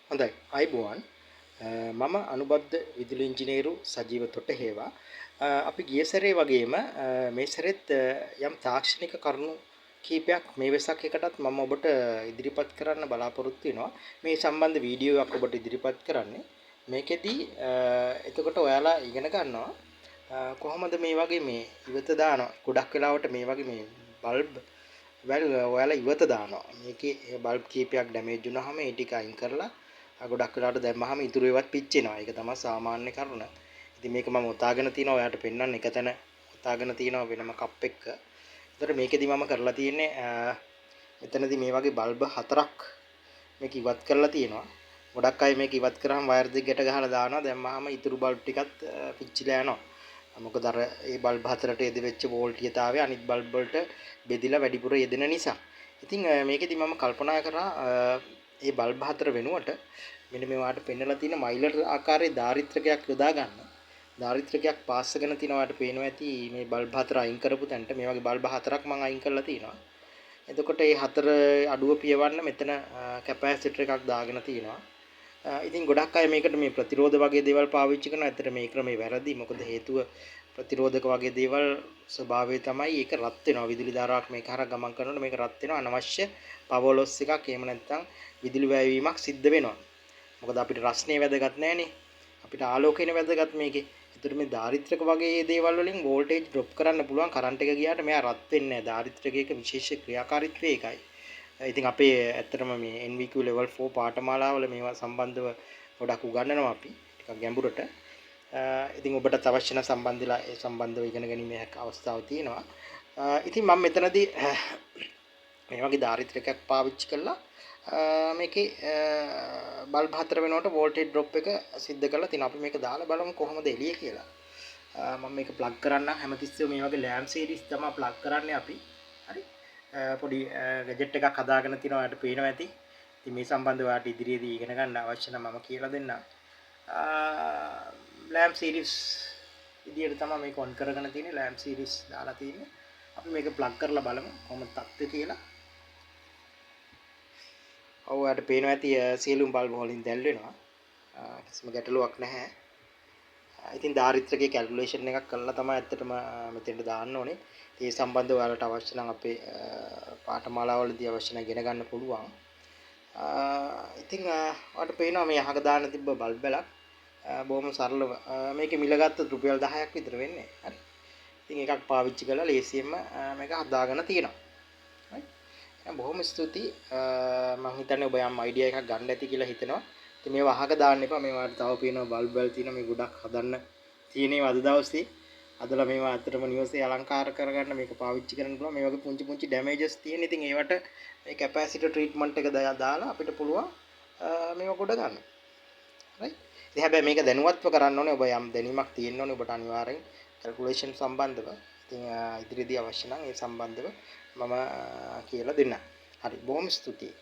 හොඳයි, ආයුබෝවන්. මම අනුබද්ධ විදුලි ඉංජිනේරු සජීව තොටහේවා. අපි ගිය සැරේ වගේම මේ සැරෙත් යම් තාක්ෂණික කරුණු කීපයක් මේ වෙසක් එකටත් මම ඔබට ඉදිරිපත් කරන්න බලාපොරොත්තු වෙනවා. මේ සම්බන්ධ වීඩියෝ එකක් ඔබට ඉදිරිපත් කරන්නේ. මේකෙදි එතකොට ඔයාලා ඉගෙන ගන්නවා කොහොමද මේ වගේ මේ ඉවත දානවා. ගොඩක් වෙලාවට මේ වගේ මේ බල්බ් වැල් ඔයාලා ඉවත දානවා. මේකේ බල්බ් කීපයක් ඩැමේජ් වුණාම ඒ ටික අයින් කරලා ගොඩක් වෙලාවට දැම්මහම ඉතුරු ඒවත් පිච්චෙනවා. ඒක තමයි සාමාන්‍ය කරුණ. ඉතින් මේක මම ඔතාගෙන තිනවා ඔයාලට පෙන්වන්න එක තැන ඔතාගෙන තිනවා වෙනම කප් එක්ක. එතකොට මේකෙදි මම කරලා තියෙන්නේ මෙතනදී මේ වගේ බල්බ හතරක් මේක ඉවත් කරලා තියෙනවා. ගොඩක් අය මේක ඉවත් කරාම වයර් දෙක ගැට ගහලා දානවා. දැම්මහම ඉතුරු බල්බ් ටිකත් පිච්චිලා යනවා. මොකද අර ඒ බල්බ් හතරට යෙද වෙච්ච වෝල්ටීයතාවය අනිත් බල්බ් වලට බෙදිලා වැඩිපුර යෙදෙන නිසා. ඉතින් මේකෙදි මම කල්පනා කරා ඒ බල්බ් හතර වෙනුවට මෙන්න මේ වාට පෙන්නලා තියෙන මයිලර් ආකාරයේ ධාරිත්‍රකයක් යොදා ගන්න. ධාරිත්‍රකයක් පාස්සගෙන තියෙනවා ඔයාලට පේනවා ඇති මේ බල්බ් හතර අයින් කරපු තැනට මේ වගේ බල්බ් හතරක් මම අයින් කරලා තියෙනවා. එතකොට මේ හතර අඩුව පියවන්න මෙතන කැපැසිටර් එකක් දාගෙන තියෙනවා. ඉතින් ගොඩක් අය මේකට මේ ප්‍රතිරෝධ වගේ දේවල් පාවිච්චි කරනවා. ඇත්තට මේ ක්‍රමේ වැරදි. මොකද හේතුව ප්‍රතිරෝධක වගේ දේවල් ස්වභාවය තමයි ඒක රත් වෙනවා. විදුලි ධාරාවක් මේක හරහා ගමන් කරනකොට මේක රත් වෙනවා. අනවශ්‍ය පවර් ලොස් එකක් එහෙම නැත්නම් විදුලි වැයවීමක් සිද්ධ වෙනවා. මොකද අපිට රස්නේ වැදගත් නෑනේ. අපිට ආලෝකයනේ වැදගත් මේකේ. ඒතර මේ ධාරිත්‍රක වගේ දේවල් වලින් වෝල්ටේජ් ඩ්‍රොප් කරන්න පුළුවන්. කරන්ට් එක ගියාට මෙයා රත් වෙන්නේ නෑ. ධාරිත්‍රකයක විශේෂ ක්‍රියාකාරීත්වය ඒකයි. ඉතින් අපේ ඇත්තටම මේ NVQ level 4 පාඨමාලාවල මේවා සම්බන්ධව ගොඩක් උගන්වනවා අපි ටිකක් ගැඹුරට. ඉතින් ඔබටත් අවශ්‍ය නම් සම්බන්ධ වෙලා ඒ සම්බන්ධව ඉගෙන ගැනීමේ අවස්ථාව තියෙනවා. ඉතින් මම මෙතනදී මේ වගේ ධාරිත්‍රකයක් පාවිච්චි කළා මේකේ බල්බ් හතර වෙනකොට වෝල්ටේජ් ඩ්‍රොප් එක සිද්ධ කරලා තිනවා. අපි මේක දාලා බලමු කොහොමද එළිය කියලා. මම මේක ප්ලග් කරන්නම්. හැමතිස්සෙම මේ වගේ ලෑම්ප් සීරීස් තමයි ප්ලග් කරන්නේ අපි. හරි. පොඩි ගැජට් එකක් හදාගෙන තිනවා ඔයාලට පේනවා ඇති. ඉතින් මේ සම්බන්ධව ඔයාලට ඉදිරියේදී ඉගෙන ගන්න අවශ්‍ය නම් මම කියලා දෙන්නම්. ලෑම්ප් සීරීස් විදියට තමයි මේක ඔන් කරගෙන තියෙන්නේ. ලෑම්ප් සීරීස් දාලා තියෙන්නේ. අපි මේක ප්ලග් කරලා බලමු කොහොමද තත්ත්වය කියලා. ඔව්, ඔයාලට පේනවා ඇති සියලුම බල්බ් වලින් දැල් වෙනවා. කිසිම ගැටලුවක් නැහැ. ඉතින් ධාරිත්‍රකයේ කැල්කියුලේෂන් එකක් කරලා තමයි ඇත්තටම මෙතෙන්ට දාන්න ඕනේ. ඉතින් ඒ සම්බන්ධව ඔයාලට අවශ්‍ය නම් අපේ පාඨමාලාවලදී අවශ්‍ය නම් ඉගෙන ගන්න පුළුවන්. ඉතින් ඔයාලට පේනවා මේ අහක දාන්න තිබ්බ බල්බ් වලක් බොහොම සරලව මේකේ මිල ගත්තොත් රුපියල් 10ක් විතර වෙන්නේ. හරි. ඉතින් එකක් පාවිච්චි කරලා ලේසියෙන්ම මේක හදාගෙන තියෙනවා. හරි. බොහොම ස්තුතියි. මං හිතන්නේ ඔබ යම් අයිඩියා එකක් ගන්න ඇති කියලා හිතෙනවා. ඉතින් මේවා අහක දාන්න එපා. මේවාට තව පේනවා බල්බ් වල තියෙන මේ ගොඩක් හදන්න තියෙන ඒවා අද දවසේ. හදලා මේවා ඇත්තටම නිවසේ අලංකාර කරගන්න මේක පාවිච්චි කරන්න පුළුවන්. මේ වගේ පුංචි පුංචි ඩැමේජස් තියෙන. ඉතින් ඒවට මේ කැපැසිටර් ට්‍රීට්මන්ට් එක දාලා අපිට පුළුවන් මේවා ගොඩ ගන්න. රයිට්. ඉතින් හැබැයි මේක දැනුවත්ව කරන්න ඕනේ. ඔබ යම් දැනීමක් තියෙන්න ඕනේ ඔබට අනිවාර්යෙන් කැල්කියුලේෂන් සම්බන්ධව. ඉතින් ඉදිරියේදී අවශ්‍ය නම් ඒ සම්බන්ධව මම කියලා දෙන්නම්. හරි, බොහොම ස්තුතියි.